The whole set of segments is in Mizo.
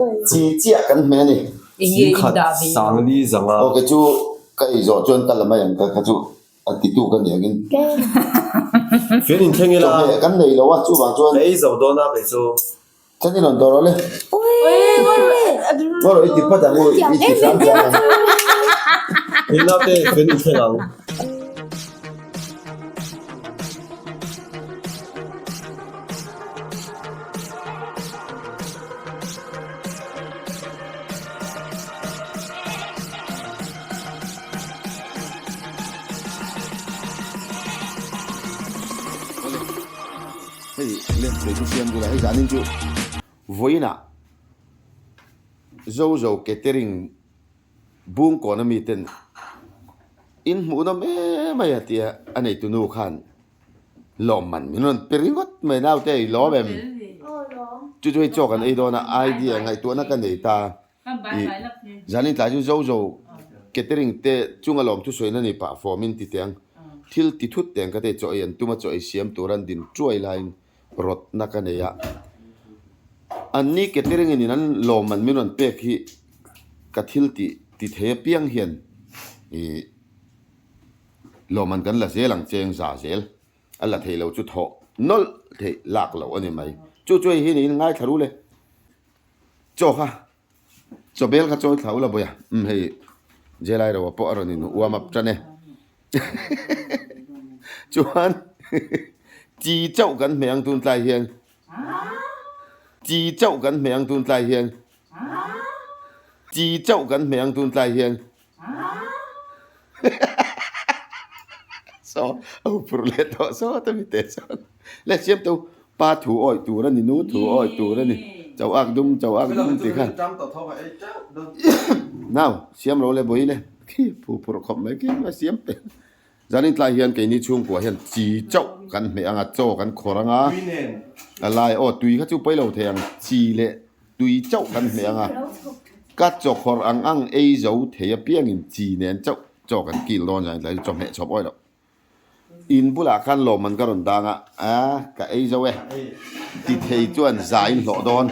Chi chiah kan hmeh a ni. Singkhat sangli zanga. Aw kei chu ka ei zawh chuan ka la mai ang ka kha chu a titu ka ni angin. Fian in thleng ila. Chawhmeh kan nei lo a chuvang chuan. Ka ei zo dawn a kei chu. Chuan i rawn dawr awle. Ngaw rawh i ti phawt ang u i ti hram hram ang. Hei naute fian in thleng ang. Hei lem sawi chu siam bula hei zanin chu vawiinah Zozo catering Bungkawn ami ten in hmuhnawm em mai a tia a neitu nu khan lawmman min rawn pe ringawt mai naute i lawm em? Chu chu hei chaw kan ei dawn a idea ngaihtuahna ka nei ta i zanin tlai chu zo zo catering te chunga lawm thusawiin a ni pah fawm in ti teh ang thil ti thut teh ang ka ti chaw ei an tum a chaw ei siam tur an din tuai laiin rawtna ka nei a anni catering in an lawmman min rawn pek hi ka thil tih ti thei apiang hian ih Lawmman kan la zel ang cheng za zel a la thei lo chu thawh nawlh theih lak loh a ni mai. Chu chu hei hi niin ngaithla ru le. Chaw kha chaw bel kha chawi thla ula bawi a umm hei Jelai roa pawh a rawn in warm up tan e. Chuan chi chauh kan hmeh ang tun tlai hian chi chauh kan hmeh ang tun tlai hian chi chauh kan hmeh ang tun tlai hian. Saw a huphurh leh tawh sawt a mi teh chuan le siam teu pa thu awih tur a ni nu thu awih tur a ni chau ak dum chau ak dum tih khan nau siam lo le bawi le khi huphurh khawp mai khi a siam pe zanin tlai hian keini chhungkua hian chi chauh kan hmeh ang a chaw kan khawr ang a a lai aw tui kha chu pawi lo thei ang chi leh Tui chauh kan hmeh ang a, ka chawkhawr ang ang ei zo thei apiangin chi nen chauh chaw kan kil dawn zan tlai chu chawhmeh chhawp awih loh. In bulah khan lawmman ka rawn dang a, a ka ei zo e, ti thei chuan za in hlawh dawn.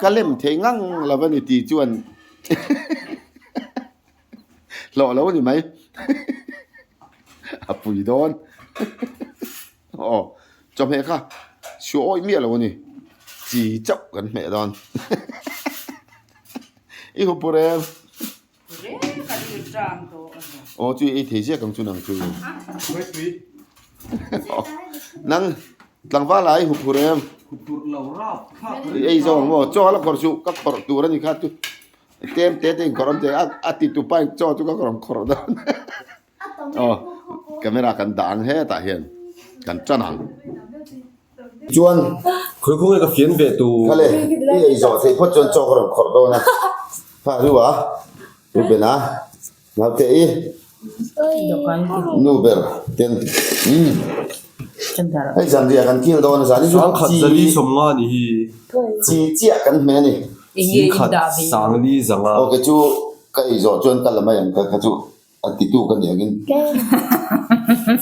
Ka lem thei ngang lo a ni ti chuan hlawh lo a ni mai, a pui dawn. Aw, chawhmeh kha suah awih miah lo a ni. Chi chauh kan hmeh dawn. I hu pur em? Aw, chu i ei thei ziak ang chu nang chu. Nang tlangval ah i hu phur em? I ei zo ang maw? Chaw la khawrh suh, ka khawrh tur a ni kha chu. Tlem te te in khawrh awm thei a, a ti tu pa in chaw chu ka rawn khawrh dawn. Aw camera kan dah ang hetah hian kan tan ang. Chuan Khawi khaw nge ka fian ve tur. Khale i ei zawh theih phawt chuan chaw ka rawn khawrh dawn a. Kha ru a, ru ben a, naute i nu ber ten umm hei zanriah kan kil dawn a zan hi chu Sangkhat zali sawmnga ni hi. Chi chiah kan hmeh a ni. Singkhat sangli zanga. Aw kei chu ka ei zawh chuan ka la mai ang ka kha chu. A titu ka ni angin.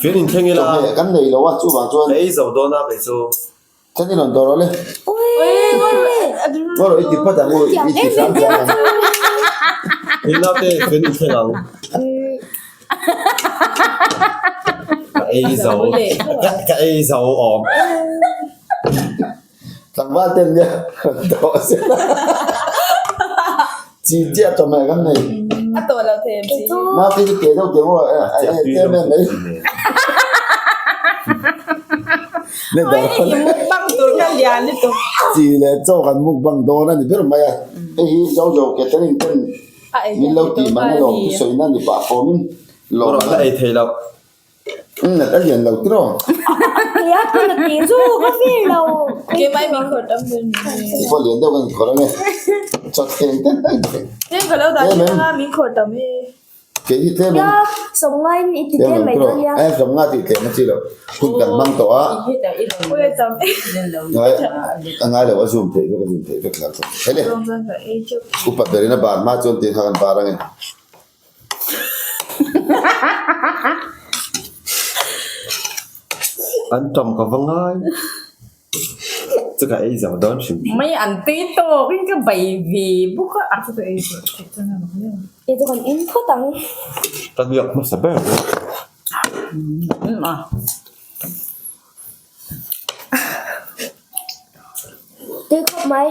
Fian in thleng ila. Chawhmeh kan nei lo a, chuvang chuan. Ka ei zo dawn a kei chu. Chuan i rawn dawr awle. Ngaw rawh i ti phawt ang u, i ti hram hram ang. Hei naute fian in thleng ang. Ka ei zo, ka ei zo awm. Tlangval ten nia rawn tawh se la. Chi chiah chawhmeh kan nei. A tawh lo thei em chi. Naute chu ke deuh teh maw a em em mai. Le Oi i mukbang tur kha lian lutuk. Chi leh chaw kan mukbang dawn a ni ber mai a. Hei hi Zozo catering ten min lo tih man alawm thusawi na ni pah fawmin lawm. La ei thei loh. Nat a lian lo tiraw? Nia ka la ti chu ka feel lo. Keimah min khawrh tam ber ni. I pawh lian deuh ka in khawrh ange. Chawt thleng te daih daih. Tlem ka lo dah thin anga min khawrh tam e. Kei hi tlem em? Nia sawmnga in i ti tlem mai dawn nia. E sawmnga tih tlem a chi lo. Hun kan hmang tawh a. Ui tam e. A ngai lo a zoom theih vek a zoom theih vek hlauh chu. Hele. Upa berin a bar hma chuan tin kha kan bar ange. An tam ka va ngai. Chu ka ei zo dawn hrim hrim. Mai an tui tawk in ka bei ve bawk a. Chu ka ei zawh theih chuan a rawng viau. Kei chu kan in phawt ang. Ka biak hmasa ber bawk. A. Tui khawp mai.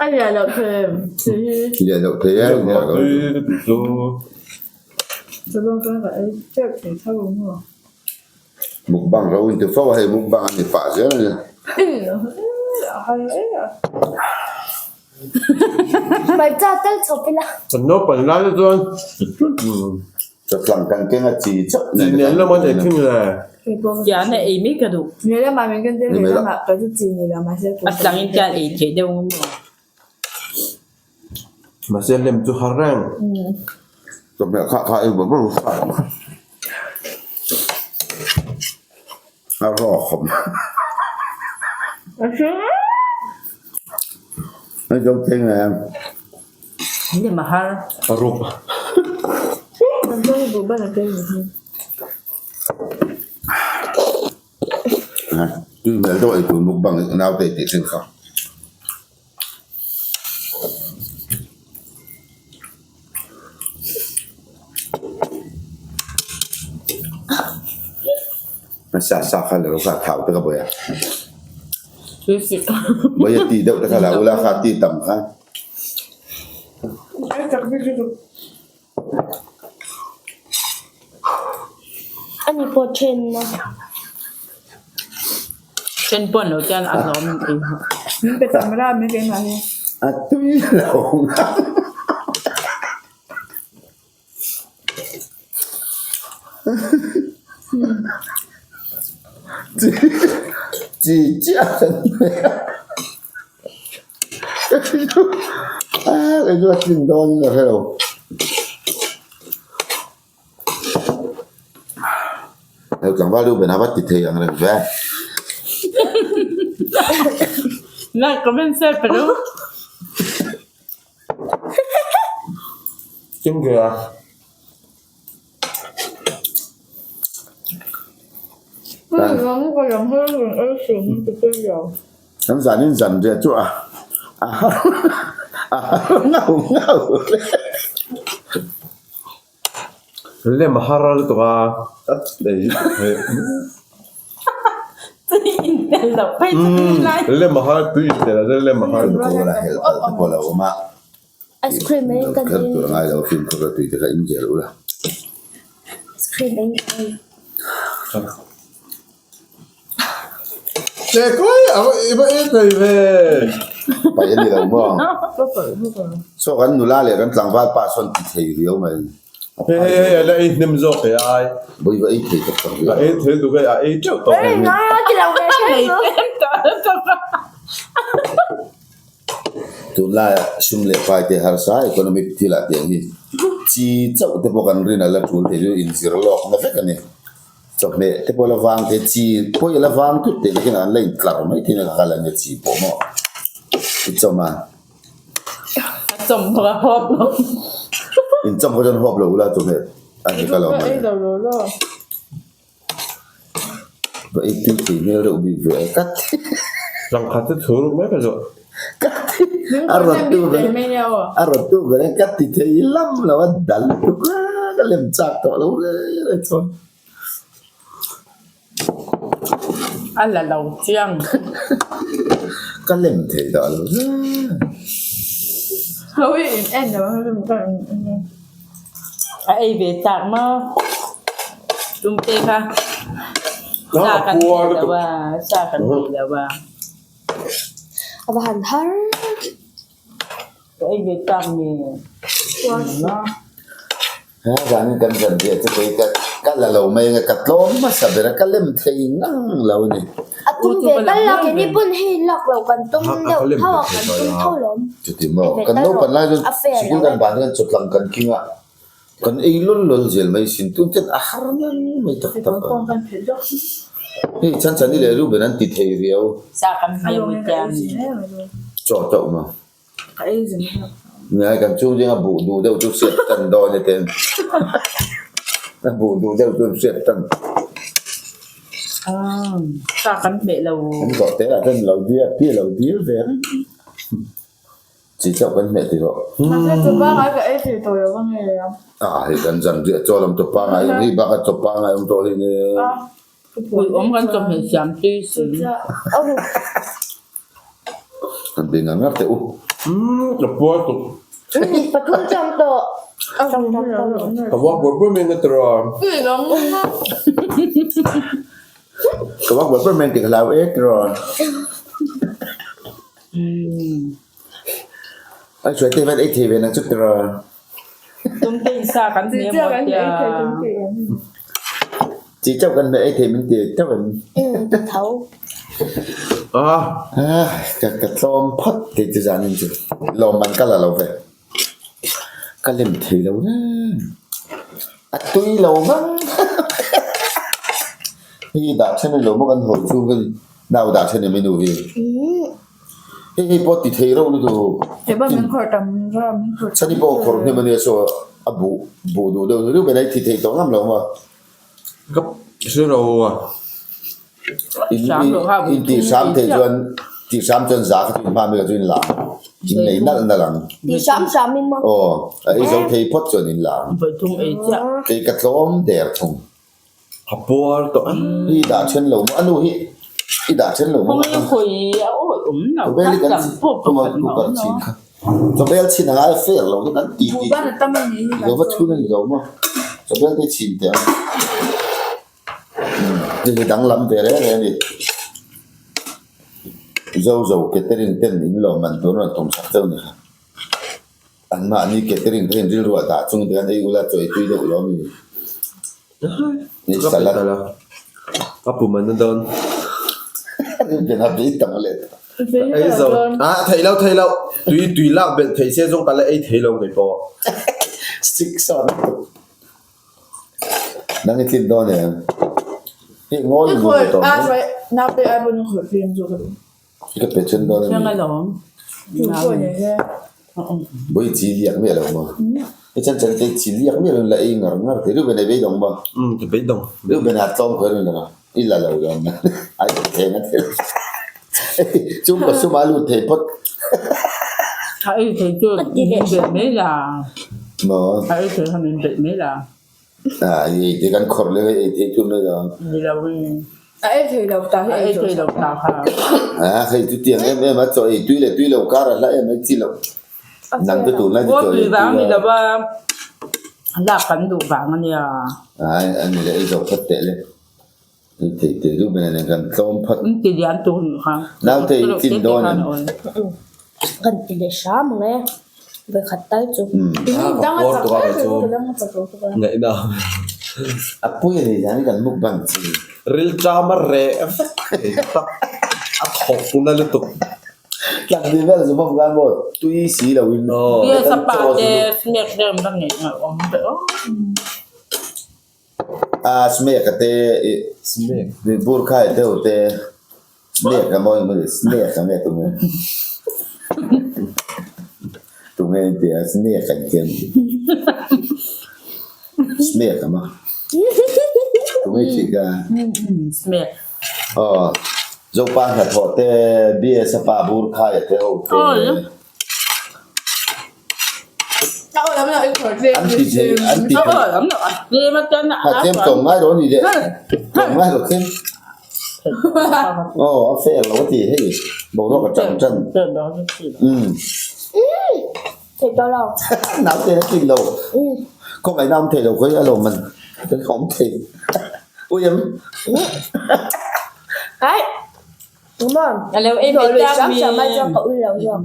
A lian loh thei em? Lian loh thei e. Chulawng chuan ka ei teuh thei tho ang maw? Mukbang ro in ti fo a, hei mukbang a ni pah zel a ni. Hmarcha tal chhawp ila. Kan naupang lai te chuan Chawtlang kan keng a chi chauh chi nen lam an ei thin le. Tian a ei mai ka duh. A tlang in tian ei theih deuh ang maw? Mahse lem chu har reng. Chawhmeh kha kha ei ber ber fai ang. A rawk khawp. Hei zo theng em. Lem a har. A ruk. Tui hmel deuh ei tur mukbang naute tih thin kha. Sa sa kha lo kha thau te ka bawih a. Bawih a ti deuh te kha la ula kha ti tam kha. Ani pawh then na. Then pawh an lo chuan a hlawm ei hauh. Min pe tam ram mai keimah hi. A tui lo ngam. Chi chi chiah an ni a. Kei chu a tlin dawn in ka hre lo. Hei tlangval deuh ben a va ti thei ang reng ve. Like comment share pe ru. Kim kìa. Kan zanin zan riah chu a a har a har ngau ngau hle. Lem a har lutuk a. Lem a har tui intel a lem a har. Ice cream ei kan ei. Tur ngai lo fimkhur a tui te kha in zel ula. Ice cream ei kan ei. Che kawi a va i va ei thei ve. Paih a ni lo maw? Saw kan nula leh kan tlangval pa sawn ti thei riau mai. Hei hei hei a la ei hnem zawk thei ai. Bawi va ei thei tak tak viau. A ei thei duh hei a ei teuh tawh. Ei ngai a ti lo ve kher chu. Tunlaiah sum leh pai te harsa economic thil ah tiang hi chi chauh te pawh kan rin a la tul thei chu inzir lawk na vek a ni. Chawhmeh te pawh la vang thei chi pawh i la vang tut teh lakin an la intlar mai thei na ka kal a nia chi pawh maw i chawm a. A chawm bawk a hawp lo. In chawm kha chuan hawp lo ula chawhmeh a ni ka lo mai. Va ei tui thei hmel deuh bik ve a kat. Rangkhat chu thu ruk mai ka zawh. Kat a rawt tu ber a rawt tu ber in ka ti thei lam lo a dal tuk a ka lem chak tawh lo reng reng chuan. A la lo chiang. Ka lem thei dah lo reng. Ho i in en lo ka in en a. A ei ve tak maw? Tumte kha sa kan ei lo a, sa kan ei lo a. A va han har. Ka ei ve tak mi. He zanin kan zan ve chu kei ka ka la lo mai anga ka tlawm hmasa ber a, ka lem thei ngang lo a ni. A tum ve tal a, keini pawn hei lak lo kan tum deuh tho a, kan tum tho lawm. Chuti maw, kan naupan lai chuan sikul kan ban hian chawtlang kan king a, kan ei lawl lawl zel mai sin tun chuan a har ngang mai tak tak a. Hei chhan chhan i leh Reuben an ti thei riau. Sa kan hmel tiang. Chaw chauh maw. Ngai kan chung zinga buh duh deuh chu hriat tan dawn e ten. A buh duh deuh chu hriat tan. Sa kan hmeh lo. Kan zawh te lah chuan lo dia pi lo dil ve reng. Chi chauh kan hmeh ti rawh. Mahse chaw pangai ka ei thei tawh lo a nge a. A hei kan zan riah chaw lam chaw pangai awm hi bak a chaw pangai awm tawh hi ni. Ui awm kan chawhmeh siam tui si. Kan be ngar ngar teh u. Ka puar tuk. Pathum chang tawh. Ka vak buar buar mai nga tara. Ka vak buar buar mai ti ka hlau e tiraw. Ai hruai te hian ei thei ve nang chu tiraw. Tumte in sa kan hne maw tia. Chi chauh kan hne ei thei min ti chauh em. Tho. Ah ka ka tlawm phawt kei chu zan in chu lawmman ka la lo ve. Ka lem thei lo reng. A tui lo vang. Hei dah then a ni lo maw kan hawi chhung ka ni. Nau dah then em i nu hi. Hei hei pawh ti thei reuh lutuk. Chani pawh khawrh hnem ania saw a buh buh duh deuh deuh ber a i thi thei tawh ngam lo maw? Ka hre lo a. In in tih hram thei chuan tih hram chuan za kha chu in hma mi kha chu in la ang. In nei nalh nalh ang. Tih hram hram in maw? Aw a ei zo thei phawt chuan in la ang. Kei ka tlawm der thung. A puar tawh a. I dah then lo maw? A nu hi i dah then lo maw? Chawbel hi kan cooker chhin kha. Chawbel chhin a ngai fair lo hi kan ti ti lo va chhun a ni lo maw? Chawbel te chhin teh ang. Hei hi danglam ve reng reng a ni. Zo zo catering ten in lawmman tur an rawn tum sak deuh a ni kha. Anmahni catering kha in rilru ah dah chung te khan ei ula chaw ei tui deuh lo ami? Ni salad. Ka pum an na dawn. Rin a bei tam leh ta. Ei zo. Ah thei lo thei lo. Tui tui lak belh thei se zawng ka la ei thei lo ngei pawh. Sik sawn tuk. Nang i tlin dawn em? Hei ngawi ngun tawh mai. Ka pe then dawn a ni. Bawi chi liak miah lo maw? I chan chan te chi liak miah lo la ei ngar ngar thei. Reuben ei beidawng maw? Umm ka beidawng. Reuben a tlawm khawi reuben a i la lo dawn na. Ai theng a thei. Chung ka sum a lut thei phawt. A ei thei chu min belh mai la. Maw? A ei thei kha min belh mai la. Ah, i ei te kan khawrh leh ei thei thun mai lo. Ni lo in. A ei thei lo ta hi A ei thei lo ta kha. Ah, hei chu tiang em em a chaw ei tui leh tui lo kar a hla em ai chi lo. Nang chu tunlai chu chaw ei tui vang ni lo a, lak kan duh vang a nia. Ai, a ni le ei zo phawt teh le. Ei thei teh duh ber nen kan tlawm phawt. In ti lian tur nih kha. Naute i chin dawn em? Kan ti leh hram ang e, vawikhat tal chu. Dang a chak Ngaihna. A pui a ni hian kan mukbang chi. Rilṭam a reh vek thei tak a thawk na lutuk. Tlangvi vel chu bawk khan maw tui si lo in. Yes a pa te smek rem ka ngeih ngaih awm ve aw. A smek a te i burkha i deuh te smek a mawi mawi snek a nge tunge tunge in tia snek an tia smek a maw tunge i thih ka smek aw zopa hnathawh te bs a pa burkha i te ho te. An ti thei an ti thei ha tlem tlawm ngai rawh a ni leh tlawm ngai rawh tlem aw a fair lo a ti hei boruak a tan tan umm naute a tlin lo khawngaihna awm thei lo khawi a lawm man kan awm thei ui em. A lo ei ve tak mi. Ka ui lo zawk.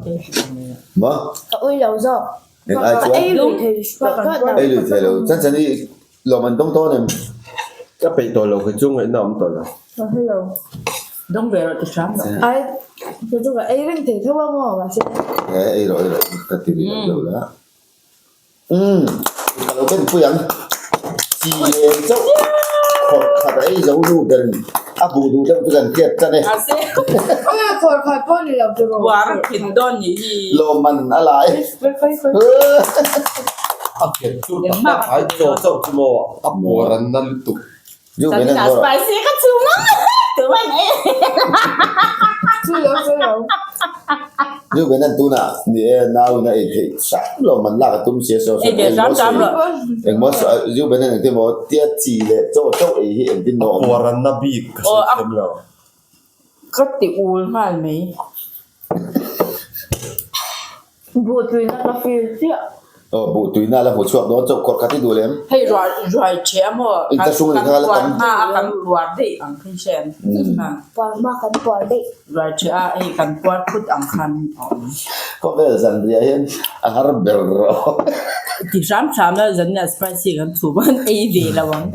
Maw? Ka ui lo zawk. Eng ai chuan? Ei lui thei lo. Ei lui thei lo. Chan chan i lawm an dawng dawn em? Ka peih tawh lo kei chu ngaihna awm tawh lo. Ka hre lo. Dawng ve rawh ti hram lo. Ai kei chu ka ei reng thei tho a maw mahse. He ei rawh ei rawh ka ti rih lo la. Umm ka lo ben pui ang. Chi lem chauh khawrh khat a ei zo nu ber in a buh duh deuh chu kan hriat tan e. Khawrh khat pawh ni lo tiraw. Buar thin dawn nih hi. Lawmman a la e. A nghet chu tak tak ai chaw chauh chu maw a buar an na lutuk. Zu men an zawrh. Spicy ka chhung ang. Tuman e. Chu lo sawi lo. Chu ben an tunah ni e nau in a ei theih hram lo man lak a tum sia saw saw engmaw sawi engmaw sawi Zu ben an engtin maw tia chi leh chaw chauh ei hi engtin maw awm. A puaranna bik ka sawi thiam lo. Ka ti ul nghal mai. Buh tuina ka feel chiah. Aw buh tuina la hmu chhuak dawn chauh kawr khat i duh lem. Hei ruai ruai ṭheh a maw? In thlahrung a ni kha la Kan tam. puar hma a kan puar daih ang kha i hre em? Puar hma kan puar daih. Ruai ṭheh a hei kan puar phut ang khan a awm. Khawvel zanriah hian a har ber rawh. Ti hram hram la zanriah spicy kan chhum a kan ei ve lo ang.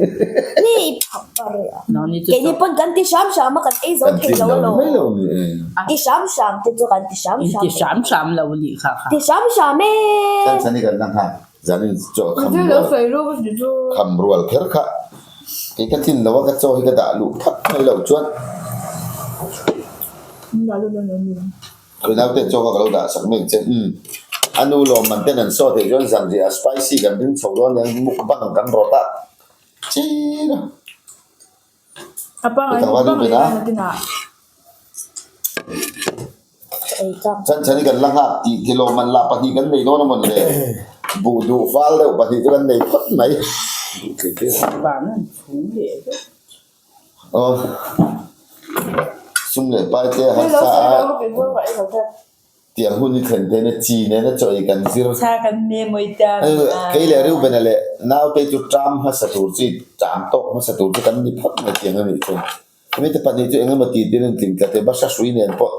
Ni i phak pa reh a. Keini pawn kan ti hram hram a kan ei zo thei lo alawm. Ti hram hram te chu kan ti hram hram. Ti hram hram lo nih kha kha. Ti hram hram e. Chan chani kan la nghak zanin chaw kham rual kham rual kher kha kei ka tlin lo a ka chaw hi ka dah luh phawt mai loh chuan. Khawi naute chaw kha ka lo dah sak mai ang che umm a nu lawmman ten an saw theih chuan zanriah spicy kan ring chho dawn nen mukbang kan rawt a chil a. Chan chhan hi kan la nghak tih thil awm an la pahnih kan nei dawn a mawn le buh duh fal deuh pahnih chu kan nei phawt mai. Aw sum leh pai te a harsa a. Tiang hun hi thlen theihna chi nena chaw ei kan zir. Cha kan me mawi ta Kei leh Reuben-a leh naute chu ṭam hmasa tur chi, ṭam tawk hmasa tur chu kan ni phawt mai tiang a nih chu. Hemi te pahnih chu eng emaw ti tir in tling tla thei, Basha hrui nen pawh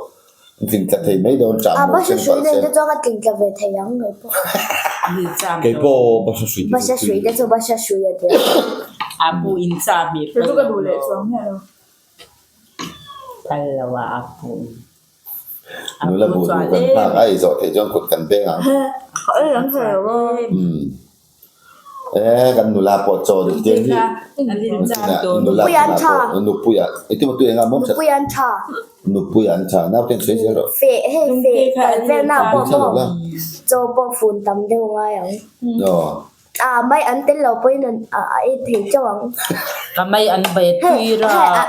in tling tla thei mai dawn ṭam A lo Basha chen hrui palh nen se. te chuan a tling tla ve thei ang ngei pawh. Kei pawh Basha hrui te chu Basha hrui te chu Basha hrui a tia. A pu in cha mi Kei chu ka duh leh chuang miah lo. Phal lo a a pu in. Nula buh duh kan nghak a, ei zawh theih chuan kut kan beng ang. Umm. E kan nula pawh chaw duh tiang hi. Nula pawh nupui ah eng tin maw tu eng ah mawm that. Nupui an tha. Nupui an tha naute an sawi zel rawh. Feh hei feh kal vel na pawh maw chaw pawh fun tam deuh ngai ang. Aw. A mai an tel lo pawhin an a ei thei teuh ang. Ka mai an bai tui ra.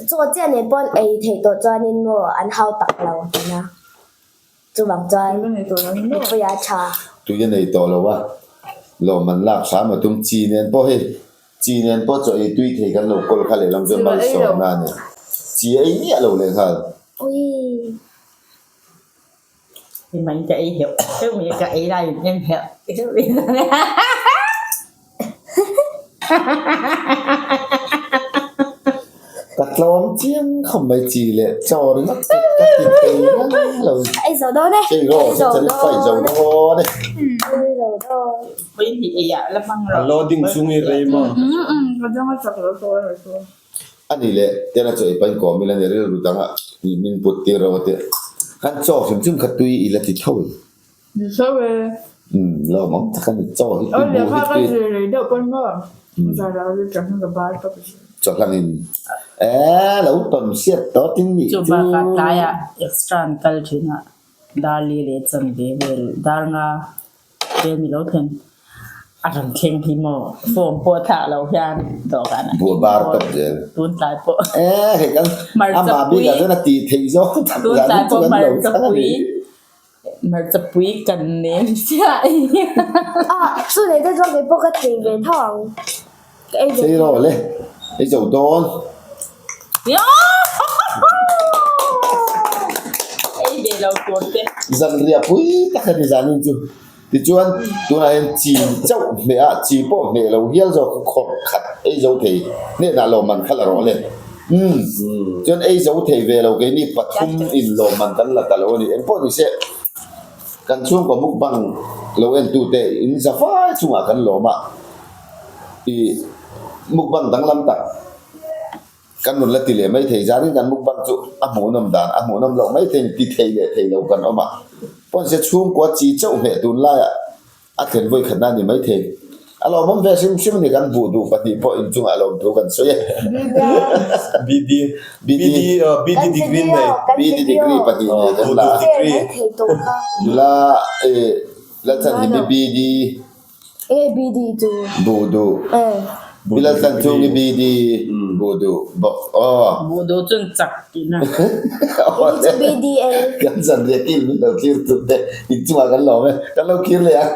Chaw chiah nen pawh an ei theih tawh chuanin maw an hau tak lo a tina. Chuvang chuan mipui a tha. Tui a nei tawh lo a, lawm an lak hram a tum. Chi nen pawh hei, chi nen pawh chaw ei tui thei kan lo kawl kha lehlam chuan malsawmna a ni. Chi a ei miah lo lehnghal. Uii. Hei ka ei heuh heuh mai ka ei lai in en heuh heuh mai Ka tlawm chiang khawp mai chi leh chaw ringawt ka ka ti thei reng lo. Ei zo dawn e. Ei rawh Ei zo chani fight zo dawn e. dawn e. Ei zo dawn. Pui hi ei ah la hmang A rawh. loading chung i rei maw? Ka dang a chak lo tawh a nih chu. A nih leh tena chaw ei pahin kawm ila ni rilru dangah min put tir ro a ti. Kan chaw hrim hrim kha tui ila ti tho e. Ni tho e. Umm lawm ang tak a ni chaw hi tui buh hi tui. Aw lehkha ka zir rei deuh pawn maw zan ah ri tang ka bar tawp a si. Chaw hlangin e lo tawn hriat tawh tin nih Chu chu. bakah tlaiah extra an kal thin a, dar li leh chan ve vel dar nga Vel ni lo thlen a rawn thleng hi maw form pawh thlah lo hian dawhkan a Buh bar tawp zel. Tun tlai pawh Eh hei kan hmarcha amah pui bikah chuan a tih theih zawk tak tun zan tlai chu pawh kan lo hmarcha chang a pui ni. hmarcha pui kan nem chiah hi. Ah chu leh te chuan kei pawh ka thei ve tho ang. Ka ei ve Sei rawh le ei zo dawn. Ei ve lo tur te. Zanriah pui tak a ni zanin chu. Tichuan tunah hian chi chauh hmeh a, chi pawh hmeh lo hial zawk khawrh khat ei zo thei hnenah lawmman kha la rawh le. Umm chuan ei zo thei ve lo keini pathum in lawmman kan la ta lo a ni. Engpawh ni se kan chhungkaw mukbang lo entute in za fai chungah kan lawm a. I mukbang danglam tak kan rawn la ti leh mai thei. Zanin kan mukbang chu a hmuhnawm dan a hmuhnawm loh mai thei ti thei leh thei lo kan awm a. Pawnse chhungkua chi chauh hmeh tun laiah a thlen vawi khatna a ni mai thei. A lawmawm ve hrim hrim a ni kan buh duh pahnih pawh inchungah lawmthu kan sawi e. BD BD BD degree nei. BD degree pahnih nei kan la a. Nula Lalchhanhimi BD A B D chu. Duh duh. E. Bilal tlan chung i BD buh duh bawk aw. Buh duh chun chak tihna. Ini chu BDL. Kan zanriah kil min lo thlir tut te inchungah kan lawm e, kan lo khir leh ang.